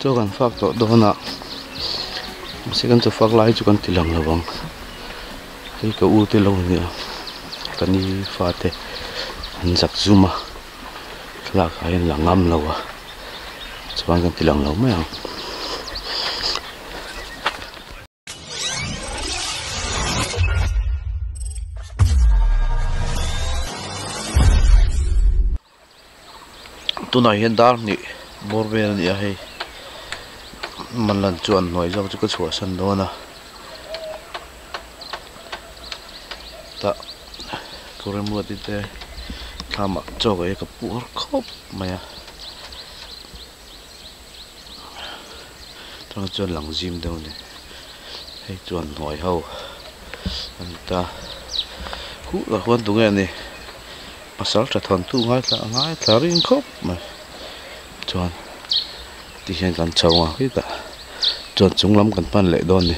Chaw kan fak tawh dawn a mahse kan chaw fak lai chu kan ti lang lo ang hei ka u te lo nia ka ni fate an zak zum a thlalak ah hian la ngam lo a chuan kan ti lang lo mai ang. Tunah hian dar hnih bawr vel a ni a hei man lan chuan hnuai zawk chu ka chhuahsan dawn a tah Kawremruati te thlamah chaw ka ei ka puar khawp mai a tah chuan lang zim deuh a ni hei chuan hnuai ho a ni ta huh lah huan tunge a ni. Pasal tha thawntu ngaithla a ngaithla ring khawp mai chuan ti hian kan chho ang hetah chuan chung lam kan pan leh dawn a ni.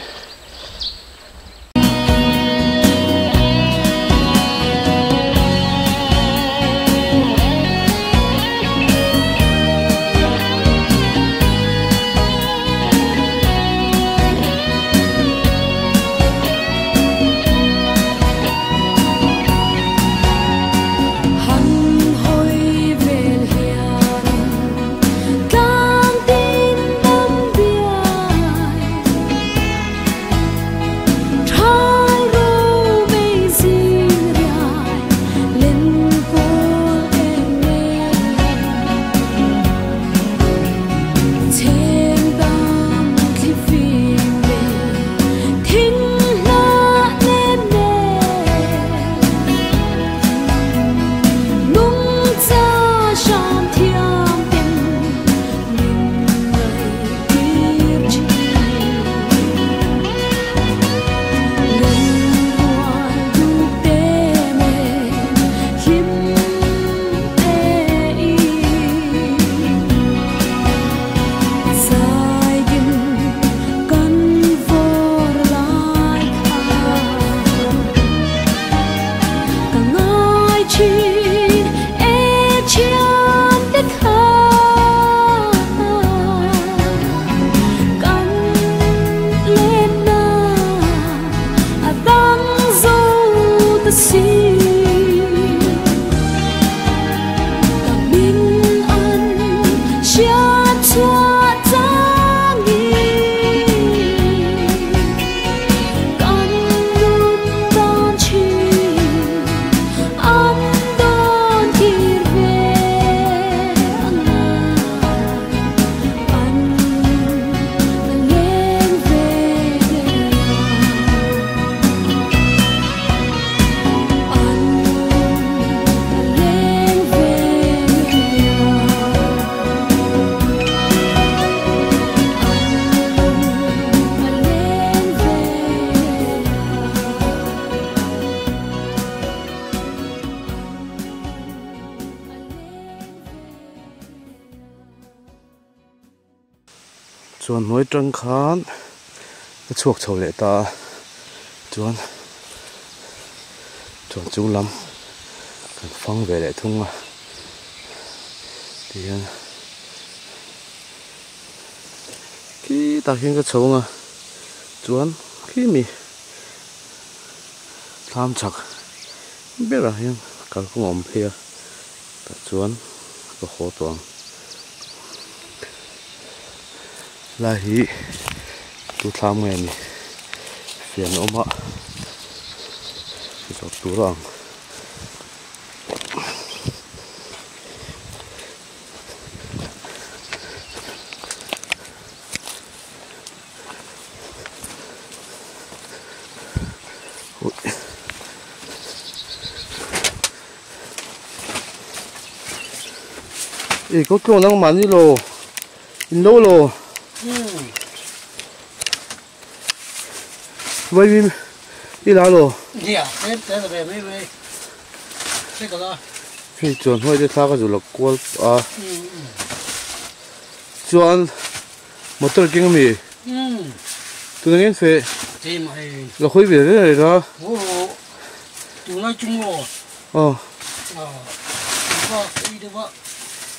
Chuan hnuai tang khan ka chhuak chho leh ta a chuan chuan chung lam kan fang ve leh thung a tihian khitah khian ka chho ang a chuan khi mi thlam chak berah hian kalkawng a awm phei a tah chuan ka haw tawh ang. Lai hi tu thlam nge ni fian a awm a zawrh tur a ang. Ê có chỗ năng mà đi lồ in đâu lồ vậy mi đi lá lồ hei chuan hnuai te thla ka zu la kual a chuan motor keng ami tuna ngen fe la khawi ve reng reng a aw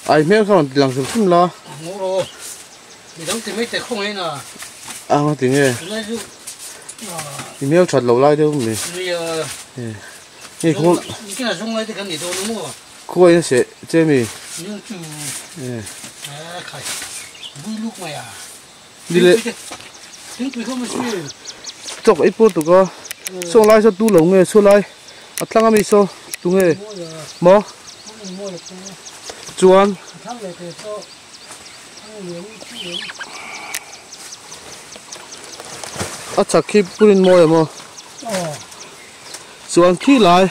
ai hmel kha rawn ti lang hrim hrim la. A nga ti nge i hmel that loh lai deuh mi nge khaw khawi a seh che mi ni leh chawk ei pawh tuk a saw lai saw tu lo nge saw lai a tlang ami saw tu nge maw chuan. A chak khi purin mawi a maw chuan khi lai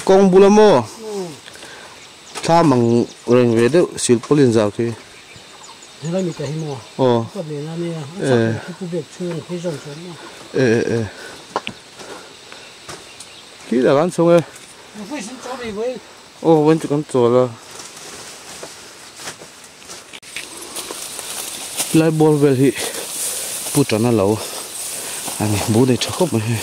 kawng bula maw thla mang reng ve deuh silpaulin zau khi aw e e e khi lah kan chhung e aw vawiin chu kan chawl a. Helai ball vel hi pu tana lo a ni bu nei tha khawp mai hei.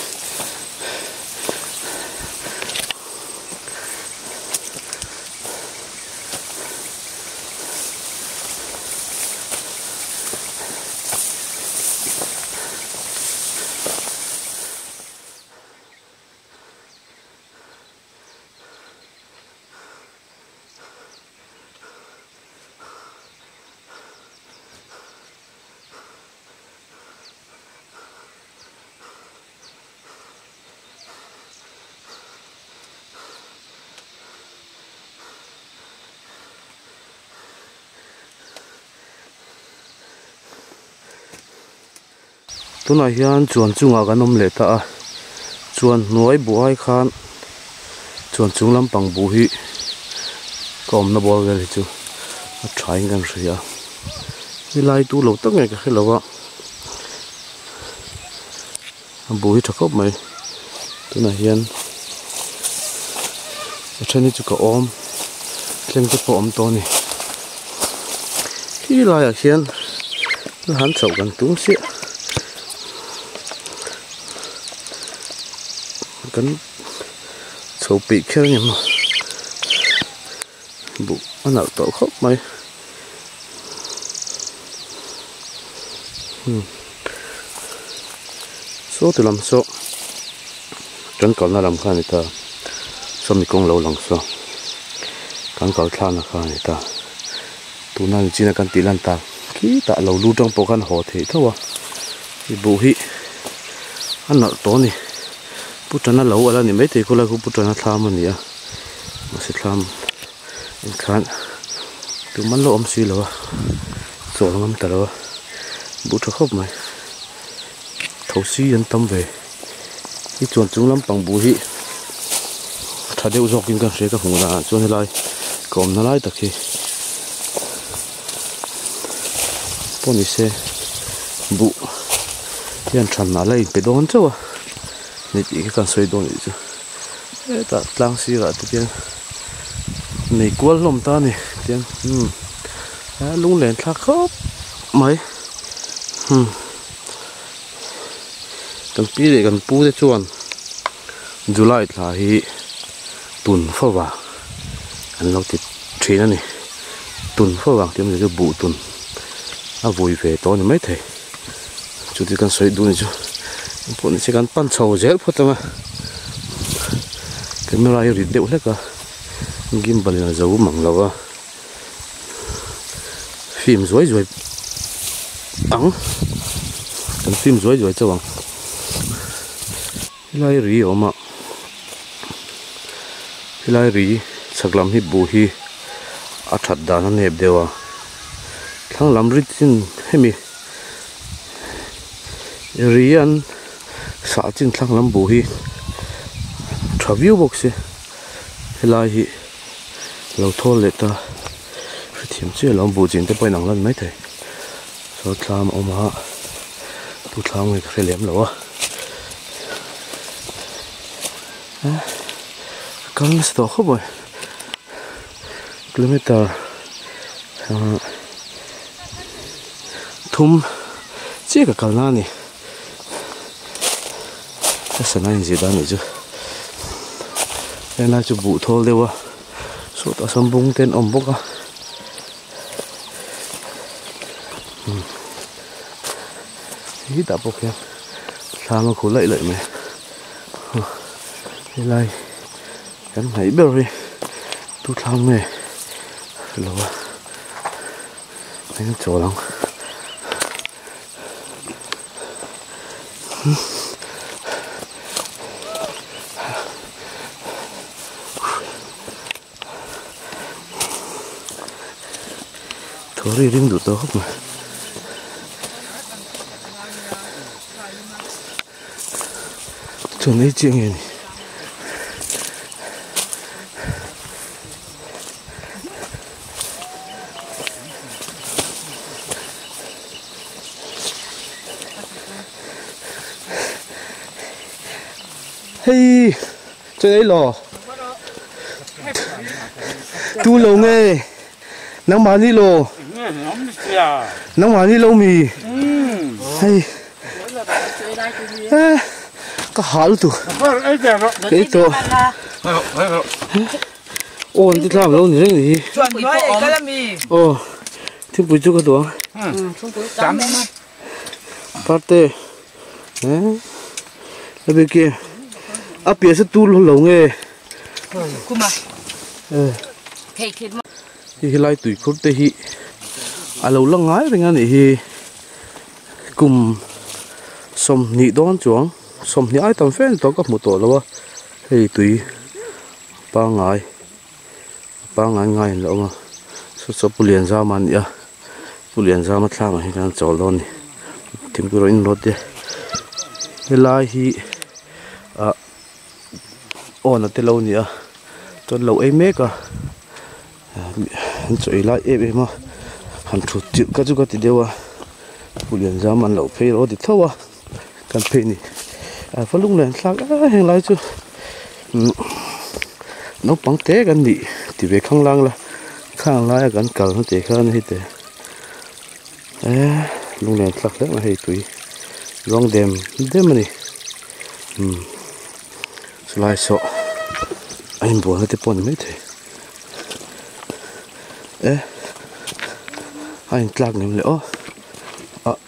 Tunah hian chuan chungah kan awm leh ta a chuan hnuai buai khan chuan chung lampang buh hi ka awmna bawr vel hi chu a tha in kan hria a helai tu lo tak nge ka hre lo a a buh hi tha khawp mai tunah hian a then hi chu ka awm thleng te pawh a awm tawh a ni khi laiah khian han chhoh kan tum chiah kan chho peih kher a ni maw buh a nalh tawh khawp mai hmm saw ti lam saw kan kalna lam kha a ni ta sawmi kawng lo lang saw kan kal thlakna kha a ni ta tuna ni chin a kan tih lan tak khitah lo lu tang pawh khan haw theih tho a i buh hi a nalh tawh a ni pu tana lo ala ni maithei khawlai khu pu tana thlam a ni a mahse thlam en khan tum an lo awm si lo a chawl ngam ta lo a buh tha khawp mai thosi an tam ve hi chuan chung lampang buh hi tha deuh zawkin ka hria ka hmuh danah chuan helai ka awmna lai tak hi pawh ni se buh hian thanah la inpe dawn chauh a ni tih hi kan sawi dawn anih chu hetah tlang sirah te khian nei kual hlawm ta a ni tiang umm a lunglen thlak khawp mai umm kan pi leh kan pu te chuan July thla hi tun fo va an lo ti thin a ni tun fo vang tih awmzia chu buh tun a vui ve tawh a ni maithei chu chu kan sawi duh a ni chu engpawh ni se kan pan chho zel phawt ang a camera hi rit deuh hlek a gimbal in a zo mang lo a film zuai zuai ang kan film zuai zuai chauh ang helai ri a awm a helai ri chhak lam hi buh hi a that dan a nep deuh a thlang lam ri chin hemi ri an sah chin thlang lam buh hi tha viau bawk se helai hi. Lo thawl leh ta hrethiam chiah lo buh chin te pawh in ang lan maithei saw thlam a awm a tu thlam nge ka hre lem lo a ka kal nasa tawh khawp mai kilometer thum chiah ka kalna a ni ka sana inzir dan nih chu helai chu buh thawl deuh a sawtah sawn bung te an awm bawk a. Hi tah pawh khian thlam a khuh laih laih mai a helai kan hnaih ber hi tu thlam nge lo a eng chawl ang. Thaw ri ring duh tawh khawp mai. Chuan ei chiah nge ni. Hei chuan ei law tu lo nge nangmahni law nangmahni lo mi hei ka hah lutuk kei tawh aw an ti thlak lo ni reng ni hi aw thingpui chu ka duh ang parte eh a a piah se tu lo nge eh hei helai tuikhur te hi a lo la ngai reng a nih hi kum sawmhnih dawn chuang sawmhnih ai tam fe ni tawh ka hmu tawh lo a hei tui pangngai pangngai ngai an la awm a saw saw pu Lianzama a ni a pu Lianzama thlam ah hian an chawl dawn a ni thingpui rawh in rawt te helai hi ah awn a te lo a ni a chuan lo ei mek a an chaw ei lai em em a han thut chilh kha chu ka ti deuh a pu Lianzama an lo phei rawh a ti tho a. Kan phei ni a va lung len thlak em heng lai chu naupang te kan nih ti ve khang lang la khang laia kan kal na tih khan hei te eh lung len thlak hle mai hei tui ruang dem dem a ni umm chulai saw a inbual na te pawh a ni maithei eh a intlak ngem le aw ah.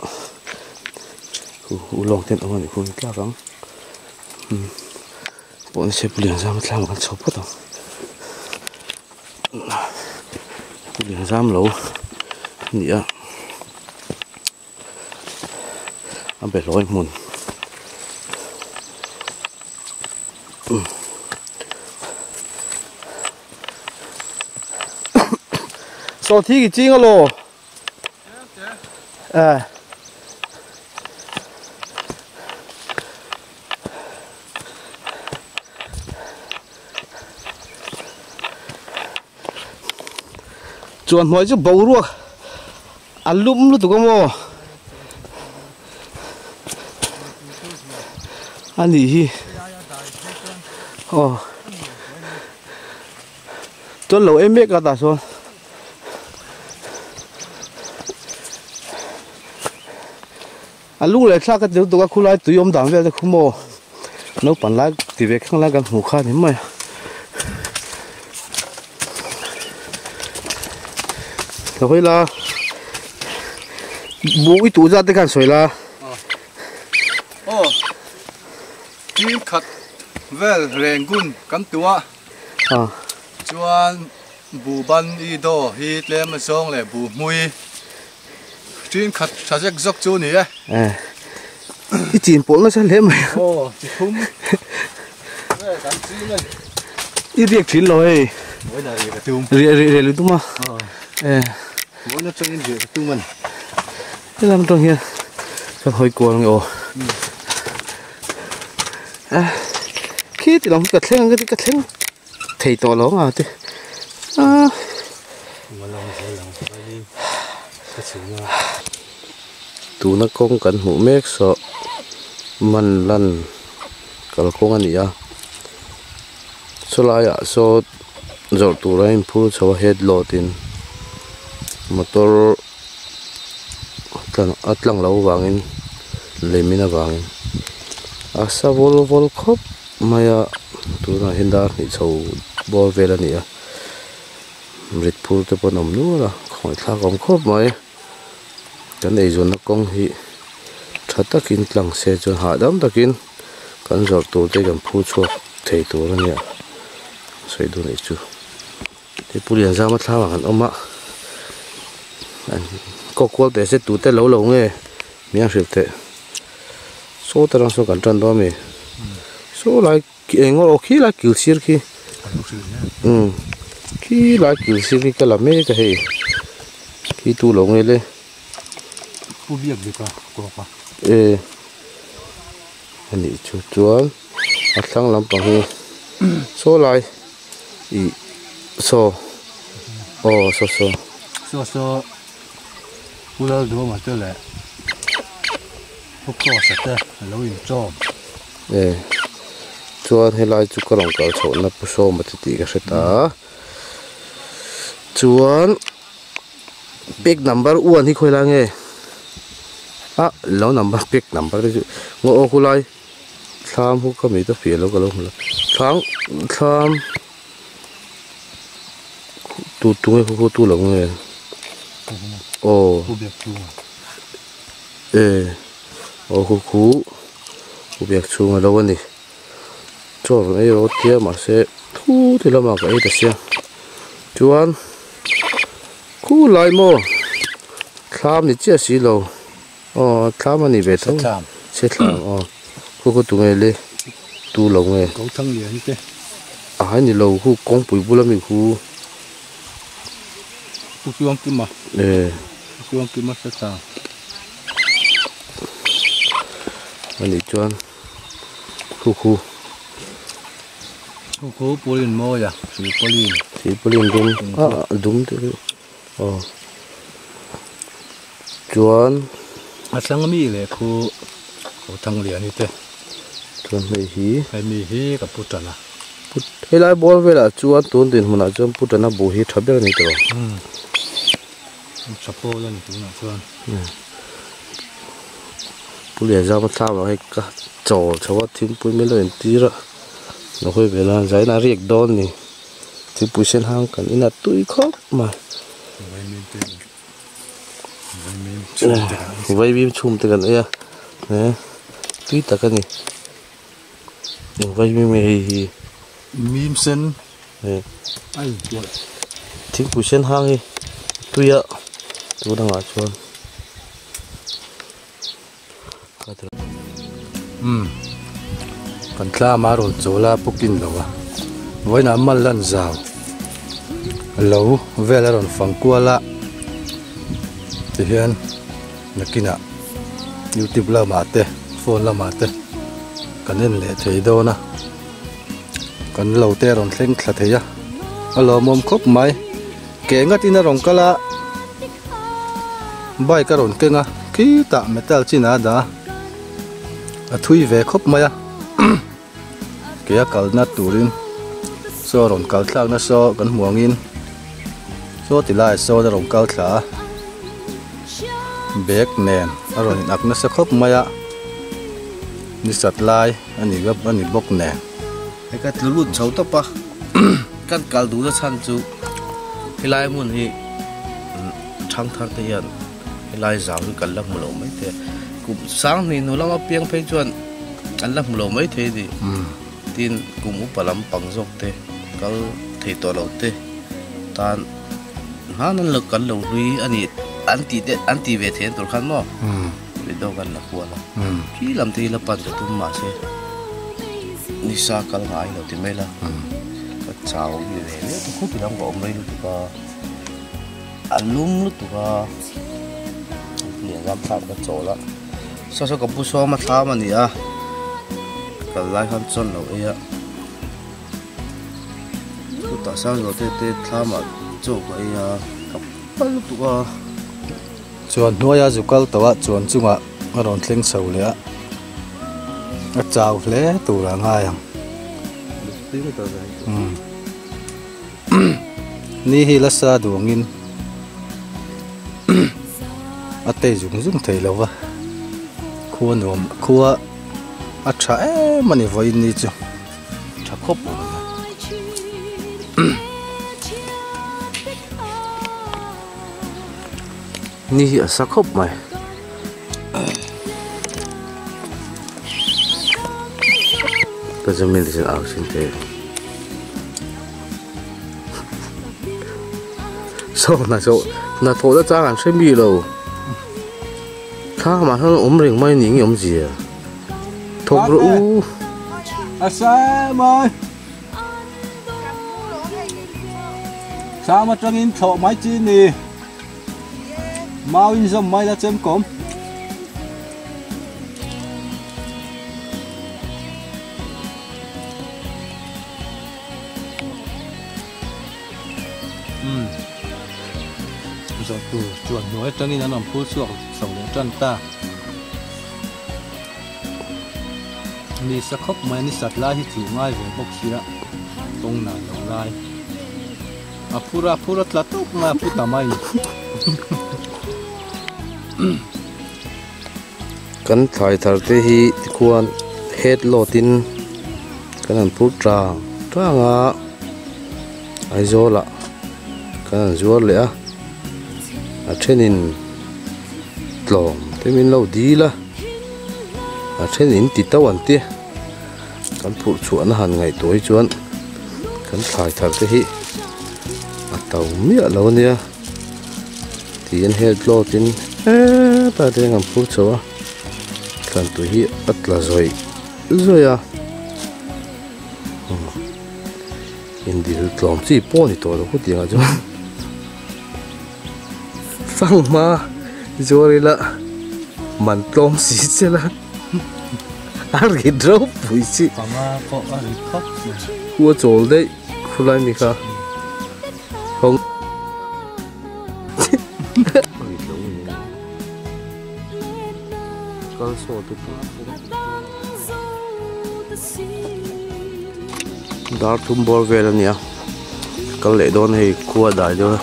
U lawng ten awm a nih hun tlak ang umm pawh ni se pu Lianzama thlam ah kan chho phawt ang pu Lianzam lo a ni a a be hlawi hmun umm saw thi ki ching alaw. Eh. Chuan hnuai chu boruak a lum lutuk a maw a nih hi aw chuan lo em mek a tah sawn. A lung leh thlak ka ti lutuk a khulai tui awm dan vel te khu maw naupang lai ti ve khang lai kan hmuh kha a ni mai a. Ka hawi la buh i tuh zat te khan sawi la. Aw tin khat vel reng gun kan tuh a chuan. Bu ban i daw hi tlem a zawng leh bu hmui ṭin khat ṭha zek zawk chu a ni e. Eh, i chin pawlh nasa hle mai. Aw, chi thum vel kan chin a ni. I riak ṭhin lo hei. Vawiin ah riah ka tum. Riah riah riah lui tum a. Eh. Vawiin atangin riah ka tum a ni. Helam atang hian kan hawi kual ang e aw. Eh, khi ti lam hi ka thleng ang ka ti ka thleng. Thei tawh lo ang a te ah. Tuna kawng kan hmuh mek saw man lan kalkawng a ni a chulaiah saw zawrh tur a inphur chho a head load in motor a tlang loh avangin lem in avangin a sa vawl vawl khawp. Mai a tunah hian dar hnih chho bawr vel a ni a rit phur te pawh an awm nual a khawngaih thlak a awm khawp mai kan eizawnna kawng hi. Tha takin tlang se chuan hahdam takin kan zawrh tur te kan phu chhuak thei tur a nia sawi duh anih chu. Hei Pu Lianzama thlam ah kan awm a an kawk kual teh se tute lo lo nge mi an hrilh teh saw te rang sawn kan tan dawn a mi saw lai eng aw khi lai kil sir khi umm khi lai kil sir khi ka la mek a hei khi tu lo nge le. Pu biak bik a kawk a. E anih chu chuan a thlang lampang hi saw lai ih saw aw saw saw. Saw saw Pu Lalduama te leh Pu Kross-a te a lo inchawm. E chuan helai chu ka rawn kal chhohna Pu Sawma te tih ka hre ta chuan. Pek number one hi khawi lai nge a lo number pek number te chu ngaw aw khulai thlam hu ka mi te fiah lo ka lo hmu lo thlang thlam tu tu nge khu tu lo nge aw e aw khu khu pu biak chhung a lo a ni chaw rawn ei rawh tia mahse thu ti lamah ka ei ta sia chuan. Khulai maw thlam ni chiah si lo aw thlam a ni ve tho se thlam aw khu khu tu nge le tu lo nge ko thang lian te a hai ni lo khu kawngpui bula mi khu pu chuang kima e pu chuang kima se thlam a nih chuan khu khu Khu khu pawlin mawi a silpawlin. Silpawlin dum ah dum te chu aw chuan a tlang mi leh khu ko thang lian hi te chuan hei hi hei mi hi ka pu tan a helai bawr velah chuan tun dinhmunah chuan pu tana buh hi tha ber a ni tawh umm tha pawl a ni tunah chuan. Pu Lianzama thlam ah hei ka chawl chho a thingpui min lo entir a lo hawi ve la zain a riak dawn ni thingpui sen hang kan in a tui khawp mai vaimim chhum te kan ei a he tui tak a ni eng vaimim nge hei hi mim sen thingpui sen hang hi tui a tun angah chuan. Umm kan tlam a rawn chawl a pukin lo a vawiinah mal lan zau lo vel a rawn fang kual a tihian nakinah youtube lamah te phone lamah te kan en leh thei dawn a kan lo te a rawn thleng thla thei a a lawmawm khawp mai ke ngatin a rawn kal a. Bike a rawn keng a khitah metal chin a dah a a thui ve khawp mai a ke a kalna turin saw rawn kal thlakna saw kan hmu angin saw ti laiah sawn a rawn kal thla a bag nen a rawn in ak nasa khawp mai a ni sat lai a ni a ni bawk nen. Hei ka tlu lut chho tawp a kan kal duhna chhan chu helai hmun hi thangthar te hian helai zau hi kan la hmu lo mai thei a kum sang hnih hnu lama piang phei chuan an la hmu lo mai thei a ni tin kum upa lampang zawk te kal thei tawh lo te tan hman an lo kan lo hlui a ni an tih te an tih ve thei an tur khan maw video kan la kual a khi lam te hi la pan ka tum mahse nisa kal ngai lo ti mai la ka chau mi ve ve ta khup lam ka awm rei lutuk a a lum lutuk a lian ram thlak ka chawl a saw saw ka pu sawm a thlam a ni a kal lai khan chawn lo ei a chutah sang zawh te te thlamah chaw ka ei a ka pal lutuk a. Chuan hnuaia zu kal tawh a chuan chungah a rawn thleng chho leh a, a chau hle tur a ngai ang. Ni hi la sa duh angin a tei zung zung thei lo va, khua nuam khua a tha em a ni vawiin ni chu. Tha khawp awm a. Ni hi a sa khawp mai. Ta zamin te chuan au sin te. Saw hna zawh hna thawh na chang an hre mi lo. Thla mah hian awm reng mai ni nge awmzia. Thawk rawh u. A sam a. Sam atangin thlawh mai chi ni. Mau in zawm mai la chem kawm. Umm zawh tur chuan hnuai atangin an rawn phur chhuak chho leh tan ta. Ni sa khawp mai a ni sat lai hi chuh ngai ve bawk sia kawng nan lo lai a phur a phur a tla tawp mai a phu ta mai. Kan thlai thar te hi tikhuan head load in kan han phur tang tang a Aizawl ah kan han zuar leh a a thenin tlawm te min lo dil a a thenin ti to an ti kan phurh chhuahna han ngaihtuah hi chuan kan thlai thar te hi a to miah lo a nia. Tiin head load in hetah te hian kan phur chho a thlan tui hi a tla zawih zawih a indil tlawm chi pawh a ni tawh lo khawtiang ah chuan fanghma zuar ila man tlawm si che la a rit ropui chi panga pawh a rit khawp mai khua chawl daih khulai mi kha. Dar thum bawr vel a nia kal leh dawn hei khua dai dawn a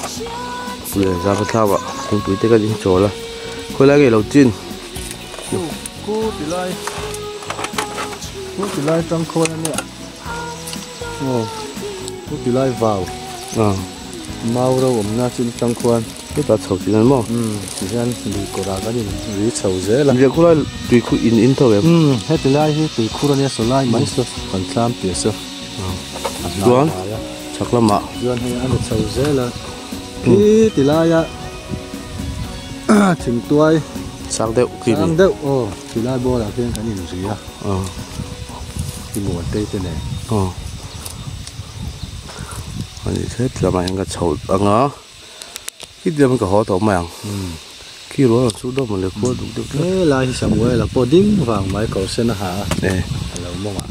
lian zam thlap ah thingpui te kan inchawl a khawilai nge lo chin. Ku ti lai ku ti lai tang khawn a nia. Aw ku ti lai vau mau ro awmna chin tang khuan hetah chho tih nan maw umm ti hian lui kawrah kan in ri chho zel a Lian khur lai tui khu in in tho em umm heti lai hi tui khur ania saw lai mai saw kan thlam piah saw a hnai chuan hnai a chhak lamah chuan hei a ni chho zel a khi ti laia thingtuai sang deuh khi sang deuh aw ti lai bawlah khian kan in ri a. I muan tei te nen. Aw. Ani thet lamah hian ka chho ang a. Khi diam ka haw tawh mai ang. Khi rual ang chu dawm le khual duk deuh tlat. He lai hi Samuel a pawh ding vang mai kawr sen a ha a. E. A lo mawng ah.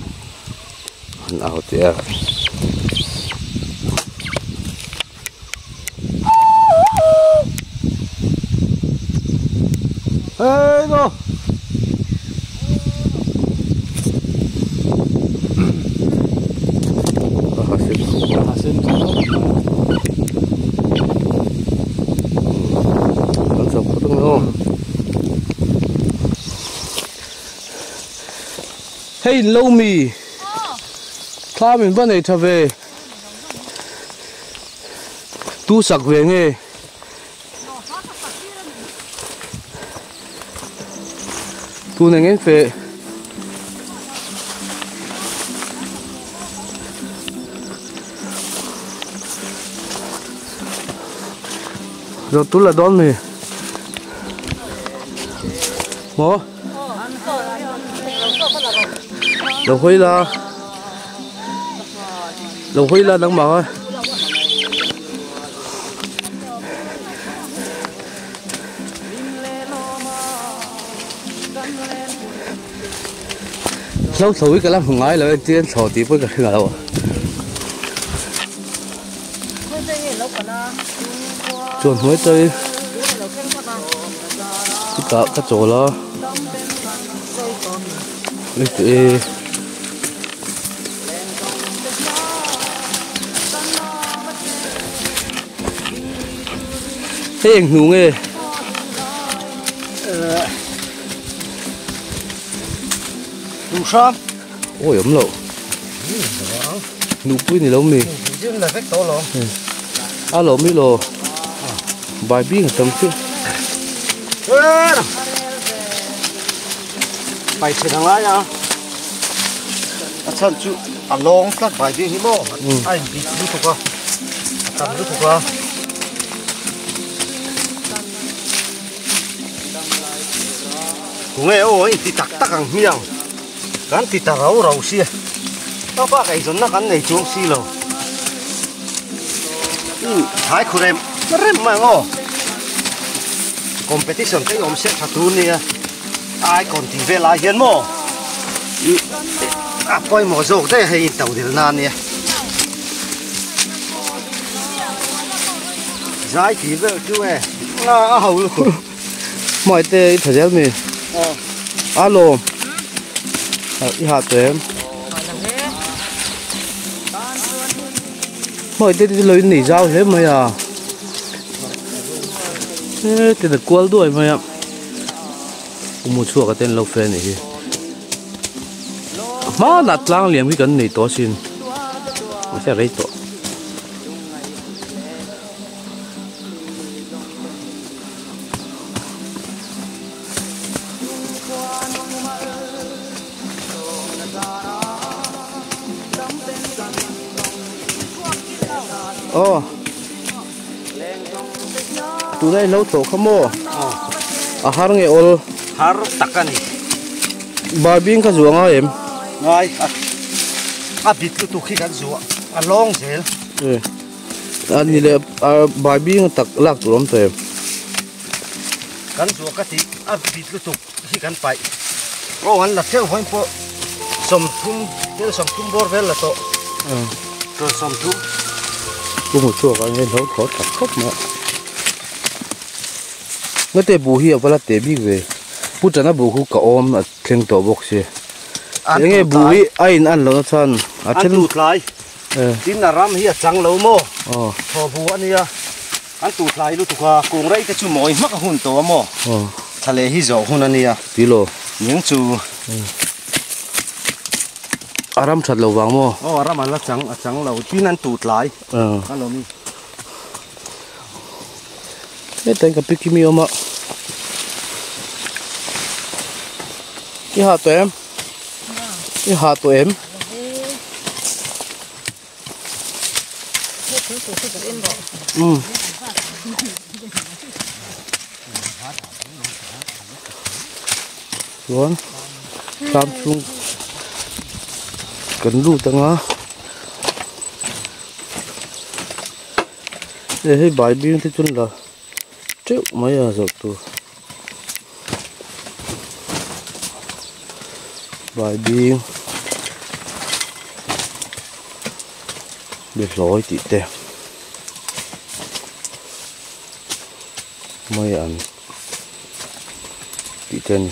An au teh a. Hey no. Hei in lo mi thla min va nei tha ve. Tu sak ve nge? Tu nei ngei fe. Rồi tu là đón mì. Mò. Lo hawi la. Lo hawi la nangmah a. Hlo thlo hi ka la hmu ngai lo e chian thlo tih pawh ka hre ngai lo a. Chuan hnuai te chutah ka chawl a. Hei eng hnu nge? Duhram. Awi awm loh. Nupui ni lo mi. A lo mi lo. Bai bing tam chu. Pai thei ang lai a. A chhan chu a lawng tlat bai bik hi maw a inbit lutuk a, a tam lutuk a. Tunge aw a inti tak tak ang hmiang kan ti ta rau rau sia a bak eizawnna kan nei chuang si lo. Umm thai khu rem rem mai ang aw competition te awm se tha tur nia. Icon tih vel ah hian maw ih a pawimawh zawk daih a hei in to del na ania zai tih vel chu e a a ho lutuk hmai te i tha zel mi a lawm i ha tawh em hmai te chu lo in nei zau hle mai a he ti kual duai mai a. Umu chhuak a ten lo fe anih hi. Hmanah tlang liam hi kan nei tawh asin. Mahse a rei tawh. Aw. Tuna i lo thlawh kha maw? A har nge awl? Har tak a ni. Barbing kha zuah ngai em? Ngai a a bit lutuk hi kan zuah a lawng zel. A ni leh barbing tak lak tur awm tawh em? Kan zuah ka tih a bit lutuk hi kan paih. Aw an la theuh hawn pawh 30 tel 30 bawr vel la tawh. Tel 30. Pu hmu chhuak ah hian hlo thaw tak khawp mai a. Ngate bu hi a va la teh bik ve. Pu Tana bu khu ka awm a thleng tawh bawk si. Enge bu hi a in an lohna chhan a then. An tutlai. Tin a ram hi a chang lo maw? Thaw bu a nia. An tutlai lutuk a, kung rei te chu mawi hmak a hun tawh a maw? Thla leh hi zawh hun a nia. Tilo. Niang chu. A ram that lo vang maw? Aw a ram an la chang a chang lo. Tin an tutlai. A lo ni. Hetain ka pi kimi awm a. I ha tawh em? I ha tawh em? Um. Chuan thlam chhung kan lut anga. Hei hei bai bing te chuan la teuh mai a zawrh tur bai bing behlawi tih te mai an tih te a ni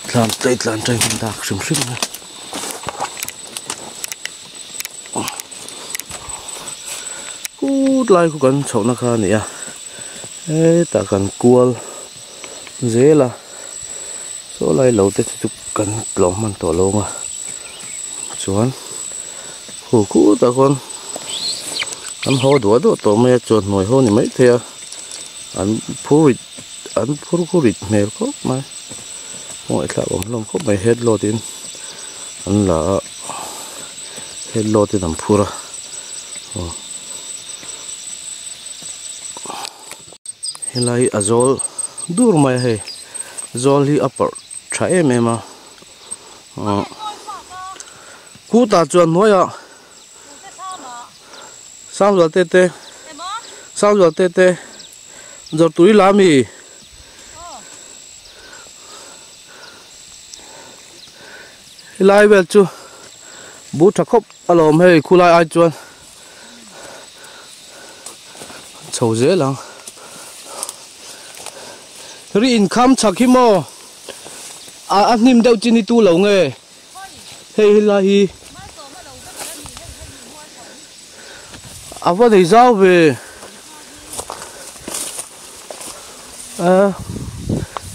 tlan tlan tlan hman dak hrim hrim a ni. Kut lai khu kan chhohna kha a ni a hetah kan kual zel a saw lai lo te chu kan tlawm hman tawh lo ang a chuan khu khutah khuan an haw duah duah tawh mai a chuan hnuai ho ni maithei a an phur rit an phur khu rit hmel khawp mai kawngaihthlak awm hlawm khawp mai head load in an la a. Head load in an phur a aw helai a zawl dur mai a hei zawl hi a parh tha em em a ah khutah chuan hnuaiah Sangzual te te Sangzual te te zawrh tui la ami. Helai vel chu bu tha khawp alawm hei khulai ai chuan chho zel ang ri inkham chhak hi maw a a hnim deuh chin hi tu lo nge hei helai hi a va nei zau ve a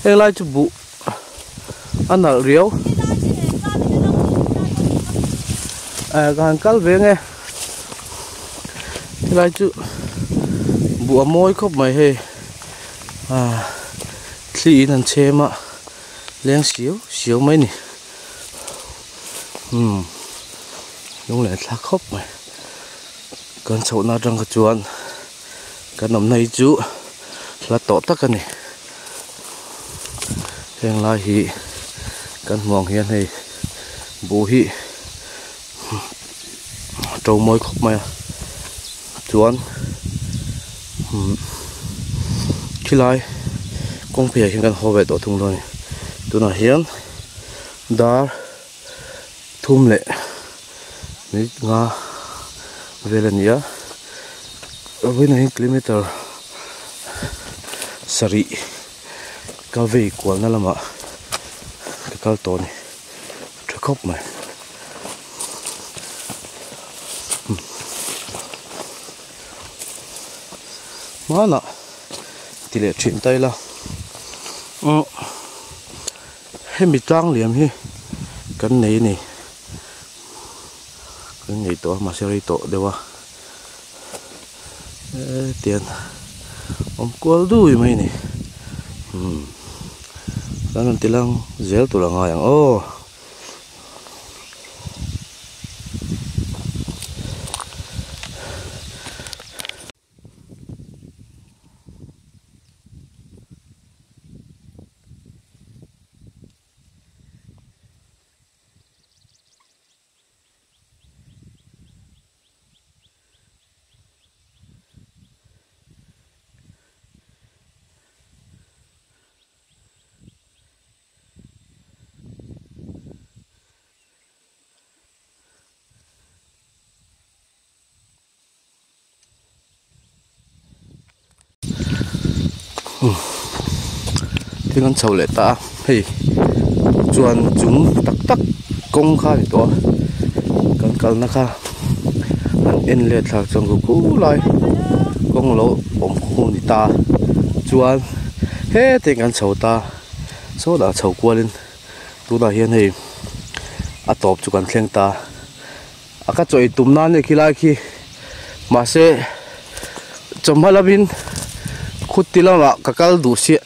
helai chu buh. A nalh riau. Eh ka han kal ve nge. Helai chu buh a mawi khawp mai hei. Ah thli in an chhem a leng siau siau mai ni. Umm. Lunglen thlak khawp mai. Kan chhohna atang kha chuan kan awmna hi chu hla tawh tak a ni. Heng lai hi kan hmuh ang hian hei buh hi a to mawi khawp mai a chuan umm khilai kawng pheiah hian kan haw ve tawh thung dawn a ni tunah hian dar thum leh minute nga vel a ni a vawiinah hian kilometer sarih ka vei kualna lamah ka kal tawh a ni tha khawp mai hmanah ti leh thin ta ila umm. Hemi tlang liam hi kan nei a ni kan nei tawh a mahse rei tawh deuh a hetiang awm kual dui mai a ni umm kan rawn ti lang zel tur a ngai ang aw. Thil an chho leh ta a hei chuan chung tak tak kawng kha a ni tawh a kan kalna kha an en let thlak chuan khu khulai kawng lo awm khu a ni ta chuan heti kan chho ta sawtah chho kualin tunah hian hei a tawp chu kan thleng ta. A ka chawi tum nan e khilai khi mahse chawhma lamin khuti lamah ka kal duh siah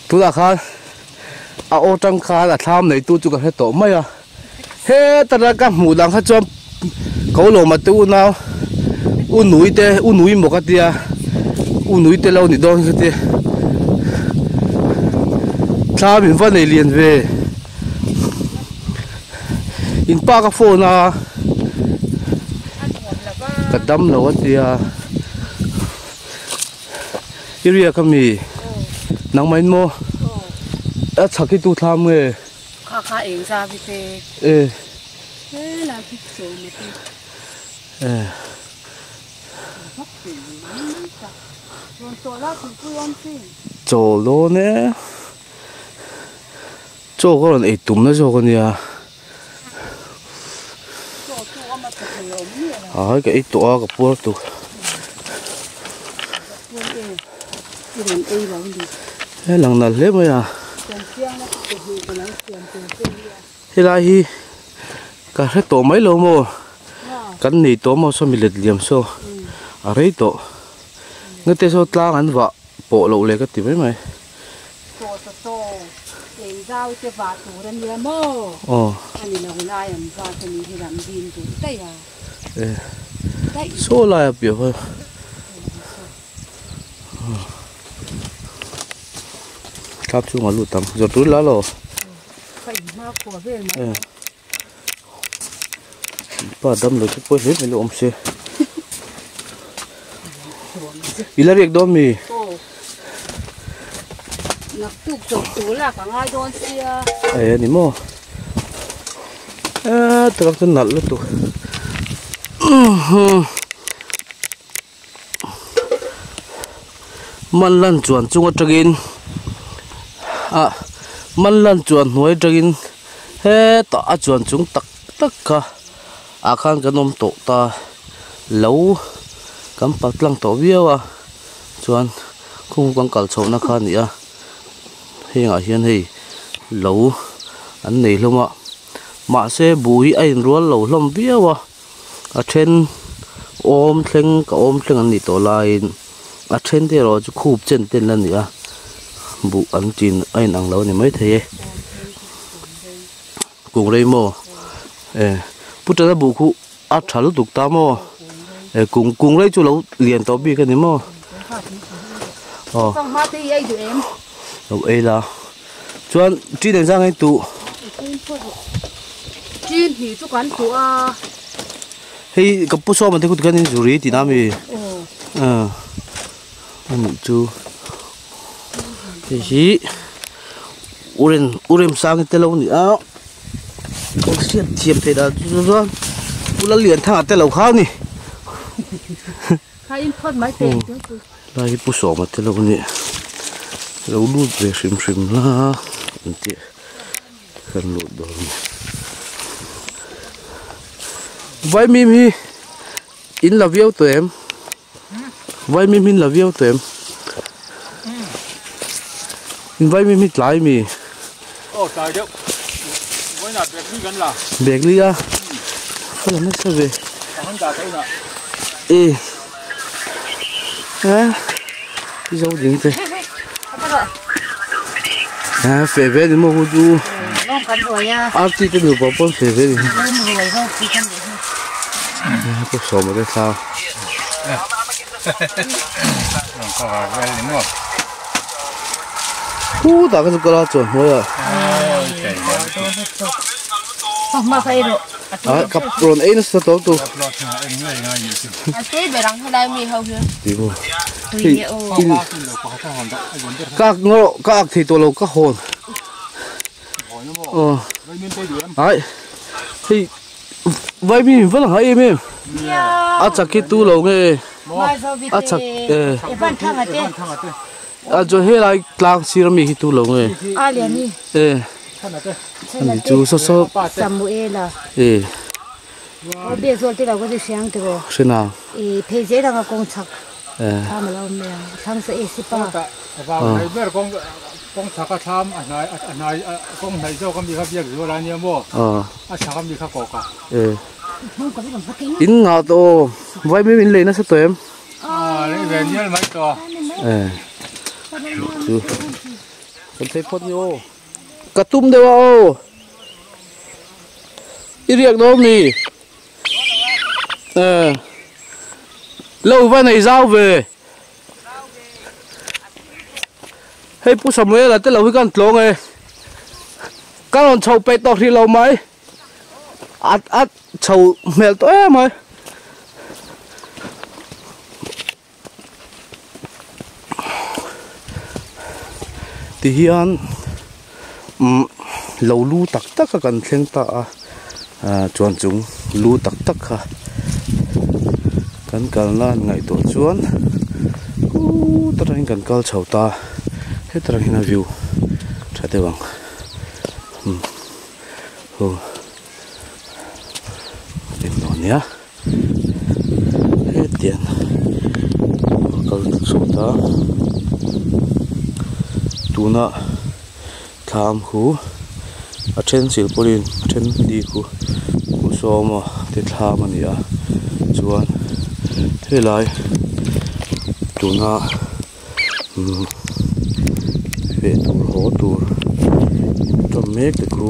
tunah khan a aw tang khan a thlam nei tu chu ka hre tawh mai a heta tang ka hmuh dang kha chuan ko lawma te unau u nui te u nui maw ka tia u nui te lo ni dawn ka tia thlam in va nei lian ve. In pa ka phone a ka dam lo a tia i riak ami nangmah in maw a chhak hi tu thlam nge kha kha eng za vi te e he la khi chaw ma te e chaw dawn e. Chaw ka rawn ei tum na zawk a nia. Ai ka ei tawh a ka puar tuk. He lang nalh hle mai a. Helai hi ka hre tawh mai lo maw. Kan nei tawh maw saw mi let liam saw a rei tawh. Ngate saw tlang an vah pawh loh le ka ti mai mai. Chaw chaw chaw eng zau te vah tur a nia maw? Aw. A ni lo lai an vat a nih hi ram din duh daih a. E. Saw lai a piah kha. Thlap chhungah lut ang. Zawrh tur la lo. Ka in hma khua vel mai. Pa dam lo chu pawi hle mai lo awm se. I la riak dawn mi? Aw. Naktuk chawp tur lak a ngai dawn sia. E ani maw? E truck chu nalh lutuk. Man lan chuan chung atangin ah man lan chuan hnuai atangin hetah a chuan chung tak tak kha ah khan kan awm tawh ta lo kan pal tlang tawh viau a chuan khung kan kal chhoh na kha a ni a hengah hian hei lo an nei hlawm a mahse buh hi a inrual lo hlawm viau a. A then awm thleng ka awm thleng an nih tawh laiin a then te erawh chu khup chen te an la ni a buh an chin a inang lo a ni maithei e kung rei maw? E pu tana bu khu a tha lutuk ta maw e kung kung rei chu lo lian tawh bik ani maw aw Fanghma te hi ei duh em? Lo ei la chuan ṭin engzah nge tuh Ṭin hnih chu kan tuh a. Hei ka pu sawm te khu tikhan in zuri tih na mi aw ani chu hei hi uren urem sang te lo ni a ka hriat thiam theih dan chu chuan pu Lallianthanga te lo kha ani. Kha in phawt mai teh chu chu. Lai hi pu sawma te lo ni lo lut ve hrim hrim la an tih kan lut dawn a ni. Vaimim hi in la viau tawh em? Vaimim hi in la viau tawh em? In vaimim hi tlai mi? Aw tlai deuh. Vawiinah bag li kan la. Bag li a? Ka la nasa ve. Ka han dah tawh inah. E. A i zo ding te. A fe ve ni maw hu chu. Lawng kan ruai a. Arti te nupa pawn fe ve ni. Lawng ruai ho khi kan leh hi. Pu sawma te thla. Lawng ka var vel ni maw. Hu tah kha chu kal a chuan hnuai ah. Fanghma kha ei rawh. A ka rawn ei nasa tawh tu. A tui ber ang helai mi ho hi. Tui maw. Tui e aw. Ka ak ngaw ka ak thei tawh lo ka hawn. Aw. Ai. Hei Vaimim in va lang em em. A chak hi tu lo nge. A chak e. A chuan helai tlang sir ami hi tu lo nge. E. Ani chu saw saw. E. Hrena. E. Kawng chhak a thlam a hnai a hnai kawng hnaih zawk ami kha biak zual a nia maw a chhak ami kha kawk a. In ngah tawh aw vaimim in lei nasa tawh em? Aw lei ve nial mai tawh. E chu kan thei phawt ni aw ka tum deuh a aw i riak dawn mi? E lo va nei zau ve. Hei Pu Samuela te lo hi kan tlawng e. Ka rawn chho peih tawh hrih lo mai. At at chho hmel tawh em mai. Ti hian umm lo lu tak tak a kan thleng ta a chuan chung lu tak tak kha kan kalna an ngaihtuah chuan khuuuh atangin kan kal chho ta heta tang hian a view tha deuh ang umm hu englo ania hetiang a kal chho ta tuna thlam khu a then silpawlin a then di khu ku sawma te thlam a ni a chuan helai tuna umm feh tur haw tur tawm mek te khu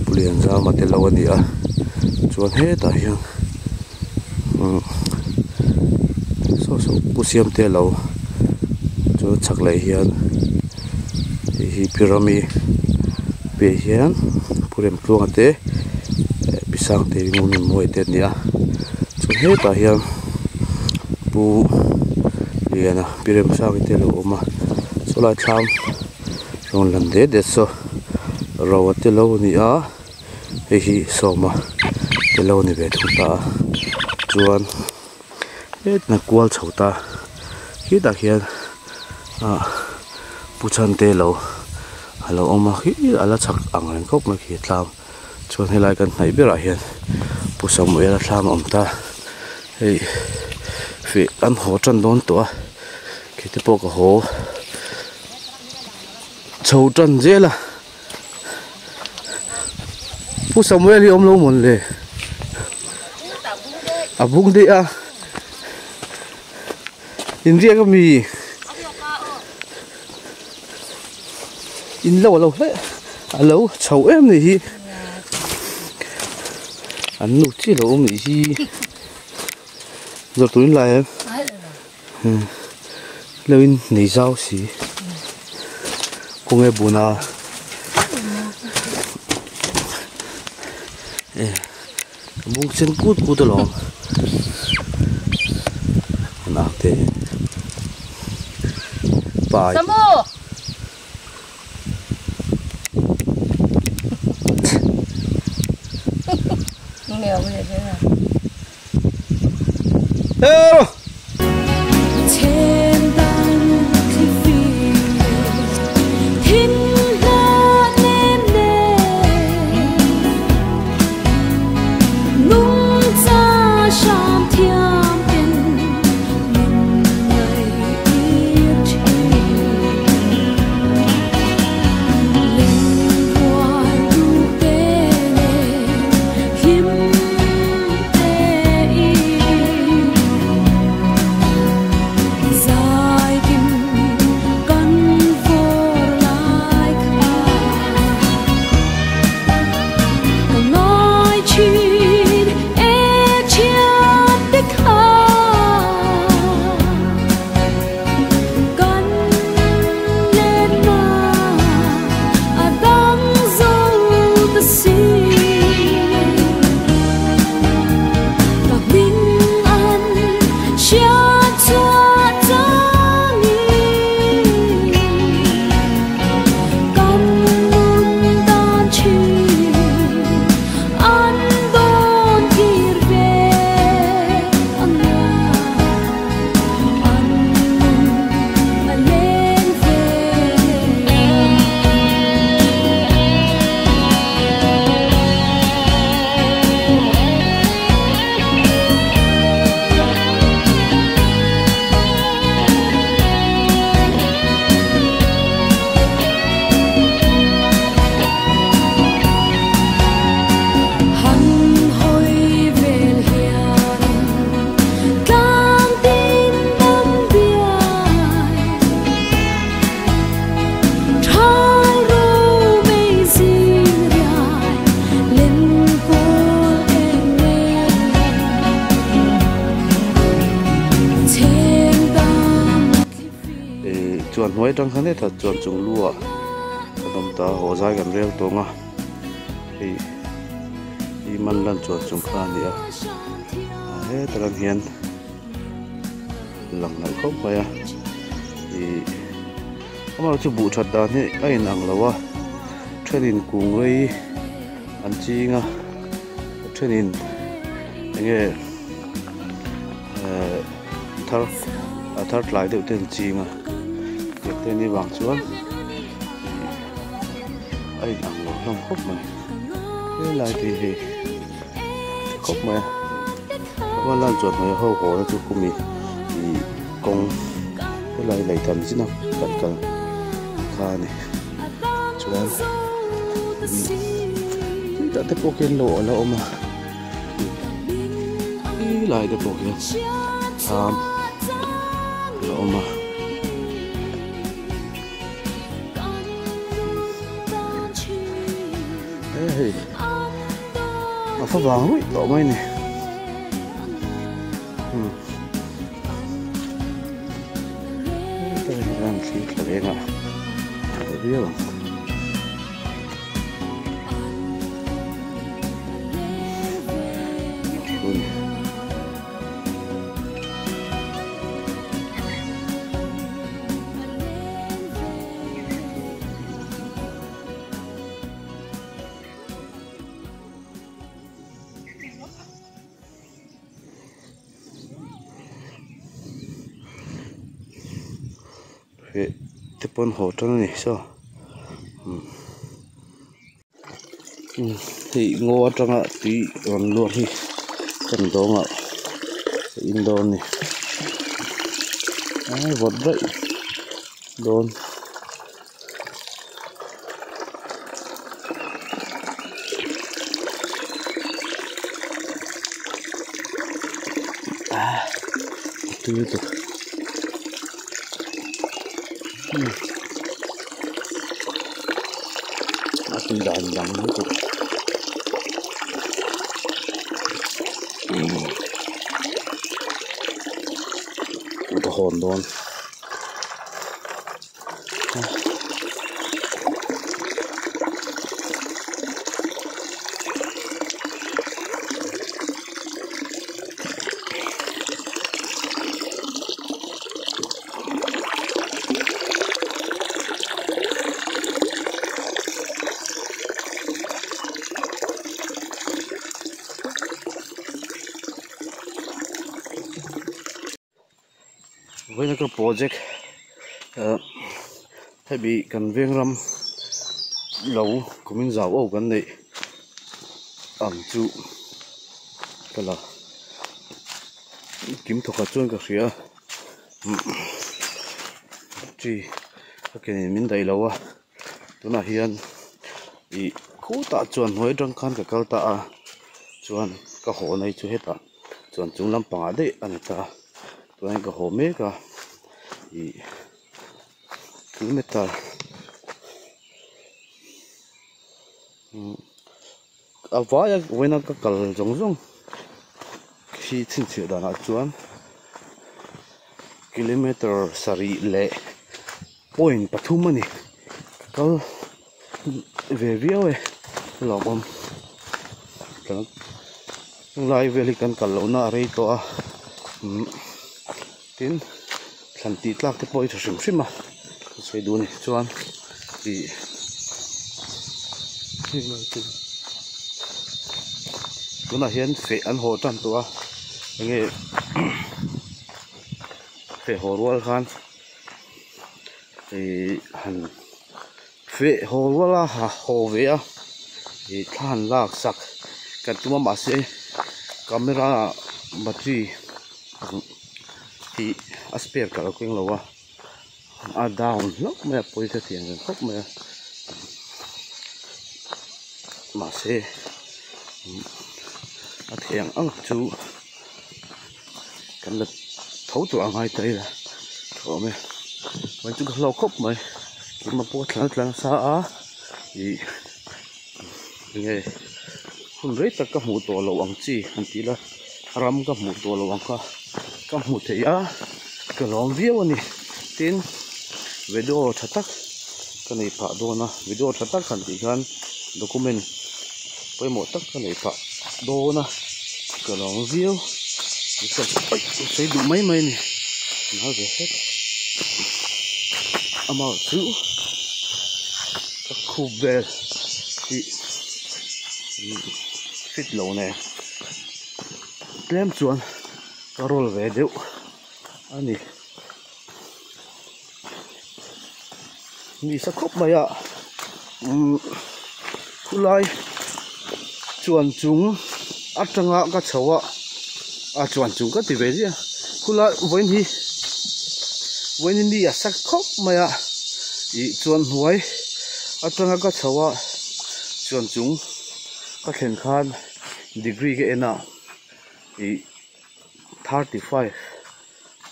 pu Lianzama te lo a ni a chuan hetah hian umm saw saw pu Siamte lo chu chhak leh hian hei hi pyramid piah hian pu Remtluanga te eh pi Sangte Ngununmawia te an ni a chuan hetah hian pu Liana pi Remsangi te alo awm a chulai thlam rawn lan det det saw ro a te lo a ni a hei hi sawma te lo a ni ve thung ta a chuan hetah kual chho ta hetah khian ah pu Chhante lo alo awm a khi ala chhak ang reng khawp mai khi tlang chuan helai kan hnaih berah hian pu Samuela thlam a awm ta hei feh an haw tan dawn tawh a khi te pawh ka haw chho tan zel a pu Samuel hi awm lo mawn le a bung daih a inriak ami in lo alo hle alo chho em ni hi. An nu chi lo awm nih hi zawrh turin lai em lo in nei zau si kawng e buna e bung sen kut kut alawm an ak te pai. Chuan hnuai atang khan hetah chuan chung lu ah kan awm ta a haw zai kan rel tawng a hei hi man lan chuan chung kha a ni a heta lang hian lang nalh khawp mai a ih amaherawhchu chu buh that dan hi a inang lo a thenin kung rei an ching a thenin eng nge ehh thar a thar tlai deuh te an ching a tiang te ni vang chuan a inang lo hlawm khawp mai helai te hi hei tha khawp mai a chuan lan chuan hnuai ho haw na chu khumi ih kawng helai lei tam zin a kan kal kha a ni chuan tah te pawh khian lo ala awm a. Helai te pawh hian thlam a awm a. E hei a fa vang ruih tawh mai ni. Hetah hian thli tla reng a a viau ang. Heh te pawn haw tan a ni saw hei ngaw atanga tui rawn luak hi kan dawngah a in dawn a ni a vawt daih dawn. Tui lutuk a tui dan dang lutuk. hawn dawn. Vawiina ka project ah hemi kan veng ram lo kumin zau ho kan neih ang chu ka la kim thawkhat chuan ka hria chi ka ke in min daih lo a tunah hian ih khutah chuan hnuai atang khan ka kal ta a chuan ka haw na hi chu hetah chuan chung lampangah daih a ni ta a tunah hian ka haw mek a ih kilometer a vaia vawiina ka kal zawng zawng khi chhinchhiah danah chuan kilometer sarih leh point pathum a ni ka kal ve viau e lawmawm lai vel hi kan kal lohna a rei tawh a tin thlan tih tlak te pawh hi tha hrim hrim a ka sawi duh a ni chuan ih tunah hian feh an haw tan tawh a enge feh haw rual khan ih han feh haw rual a ha haw ve a ih thla han lak sak kan tum a mahse camera battery hi a spare ka lo keng lo a a down hlauh mai a pawi ka ti ang reng khawp mai a mahse a thei ang ang chu kan la tho tawh a ngai ta ila tha awm e mai chu ka hlauh khawp mai keimah pawh ka thlan tlan nasa a ih enge hun rei tak ka hmuh tawh loh ang chi an tih la ram ka hmuh tawh loh ang kha ka hmu thei a ka lawm viau a ni tin video tha tak ka nei phah dawn a video tha tak han tih khan document pawimawh tak ka nei phah dawn a ka lawm viau sawi duh mai mai a ni nal ve hlek amah chu ka khup vel tih fit lo nen tlem chuan ka roll ve deuh a ni nisa khawp mai a umm khulai chuan chung atanga ka chho a a chuan chung ka ti ve ziah khulai vawiin hi vawiin hi mi a sak khawp mai a ih chuan hnuai atanga ka chho a chuan chung ka thlen khan degree ka en a ih 35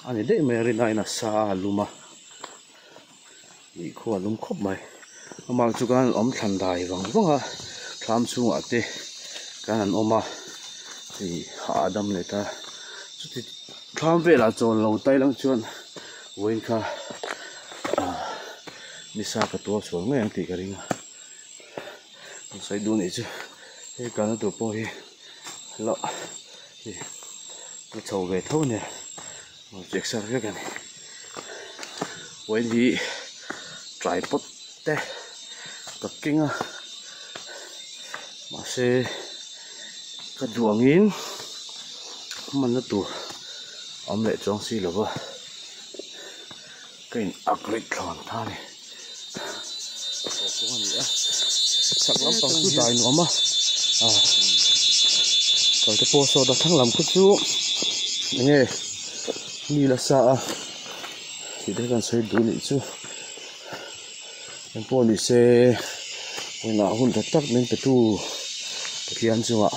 a ni daih mai a rin aiin a sa a lum a ih khua a lum khawp mai amah chu khan awm thlan dai vang vang a thlam chhungah te khan an awm a ih hahdam leh ta chuti thlam velah chawl lo tai lang chuan vawiin kha ah nisa ka tuar chhuak mai ang tih ka ring a an sawi duh anih chu hei kalna tur pawh hi la la chho ve tho ania exer vek ani vawiin hi tripod te ka keng a mahse ka duh angin hmanna tur a awm leh chuang si lova ka in upgrade thlawn ta a ni aw kawng a ni a chhak lampang chu dai nuam a ah kal te pawh saw thlang lam khu chu enge mi la sa a tih te kan sawi duh nih chu engpawh ni se hunah hun tha tak min pe tu Pathian chungah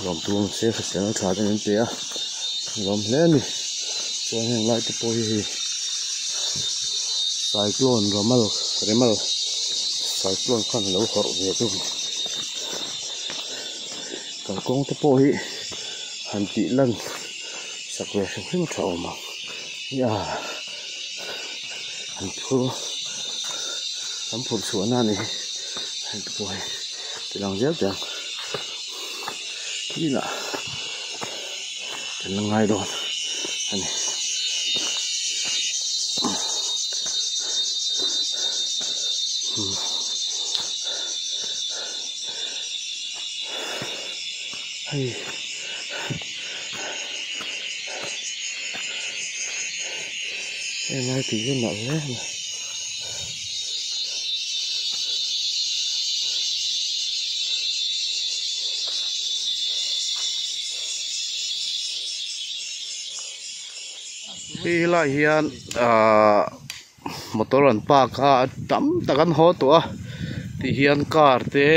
lawmtu ang se hrisel tha te min pe a lawm hle a ni chuan heng lai te pawh hi hei cyclone ramal remal cyclone khan a lo hawrh ve chu kalkawng te pawh hi han tih lan sak ve hrim hrim a tha awm ang. Hi a an phur an phurh chhuahna a ni hi hei te pawh hei ti lang zel teh ang kinah kan la ngai dawn a ni. Hei Helai tih hi nalh hle a ni. Hei helai hian ahh motor an park a tam tak an haw tawh a tih hian car te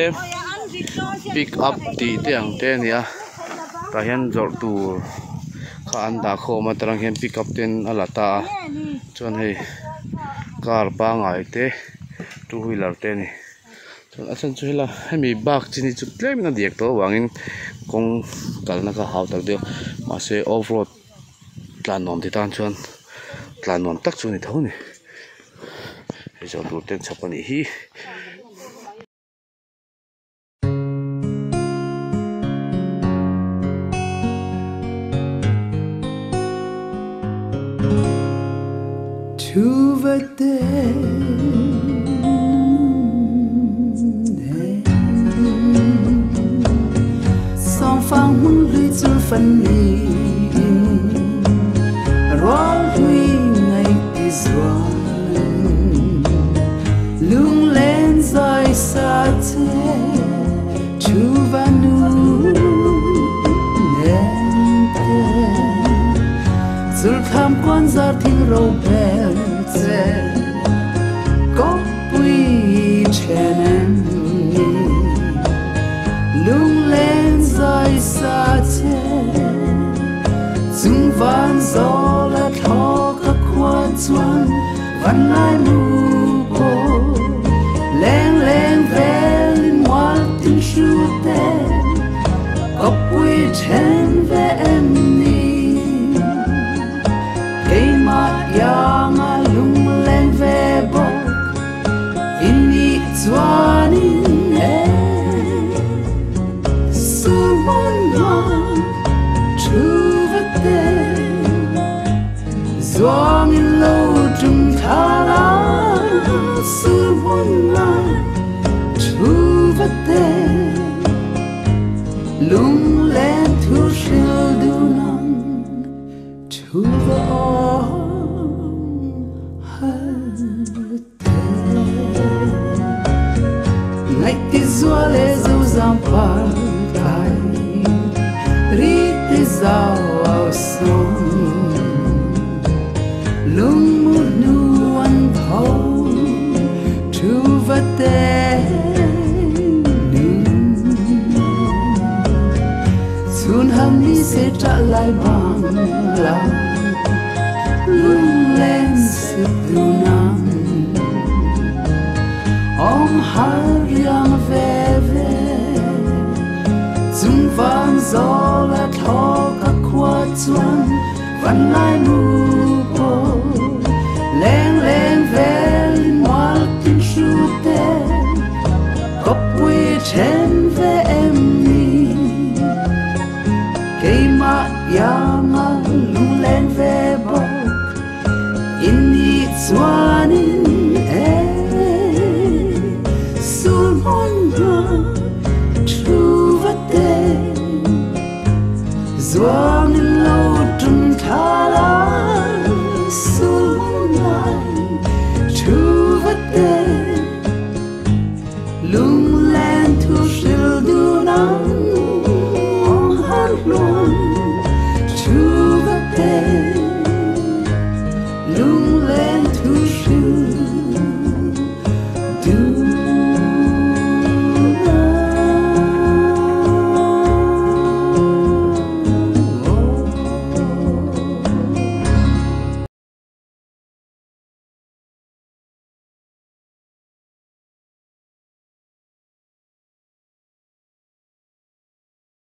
pick up tih te ang te a ni a tah hian zawrh tur kha an dah khawm a tarang hian pick up ten a la ta a chuan hei car pangai te two wheeler te a ni chuan a chhan chu hela hemi bak chin hi chu tlem in a diak tawh avangin kawng kalna kha a hau tak deuh mahse off road. Tlan nuam ti tan chuan tlan nuam tak chu a ni tho a ni hei zawh tur te an chhawp a nih hi. Lung len thu hril du nang.